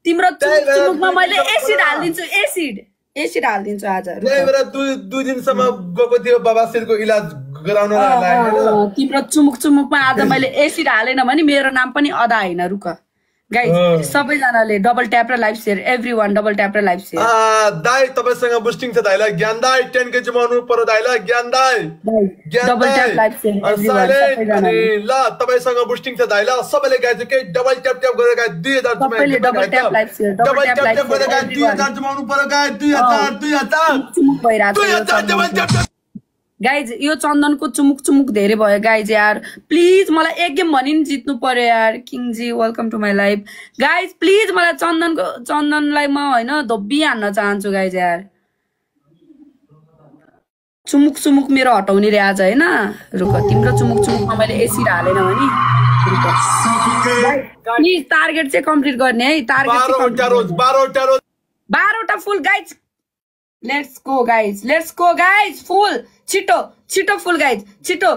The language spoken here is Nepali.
तिम्रो चुमुकमा मैले एसिड हाल्दिन्छु एसिड हाल्दिन्छु आज त्यही भएर 2 दिनसम्म गएको थियो बबासिरको इलाज गराउन तिम्रो चुमुकमा आज मैले एसिड हालेन भने मेरो नाम पनि अदा हैन रुक गाइस सबैजनाले डबल ट्याप र live share everyone double tap र लाइभ शेयर दाइ तपाईसँग बुस्टिङ छ दाइला ज्ञान दाइ 10 के जमाउनु पर्यो दाइला ज्ञान दाइ double tap live share everyone ल तपाईसँग बुस्टिङ छ दाइला सबैले गाइस के डबल ट्याप गरेर गाइस 2000 सबैले double tap live share double tap गरेर गाइस 2000 जमाउनु पर्यो गाइस 2000 चुमुक भइराछ गाइज यो चन्दनको चुमुक धेरै भयो गाइज यार प्लिज मलाई एक गेम भनि नि जित्नु पर्यो यार किङजी welcome to my life guys please मलाई चन्दनलाई म हैन धोबी हान्न चाहन्छु गाइज यार चुमुक मेरो हटाउने रे आज हैन रुक तिम्रो चुमुकमा मैले एसिड हालेन भने प्लिज टार्गेट चाहिँ कम्प्लिट गर्ने है टार्गेट 12वटा full guys let's go guys full छिटो फुल गाइज छिटो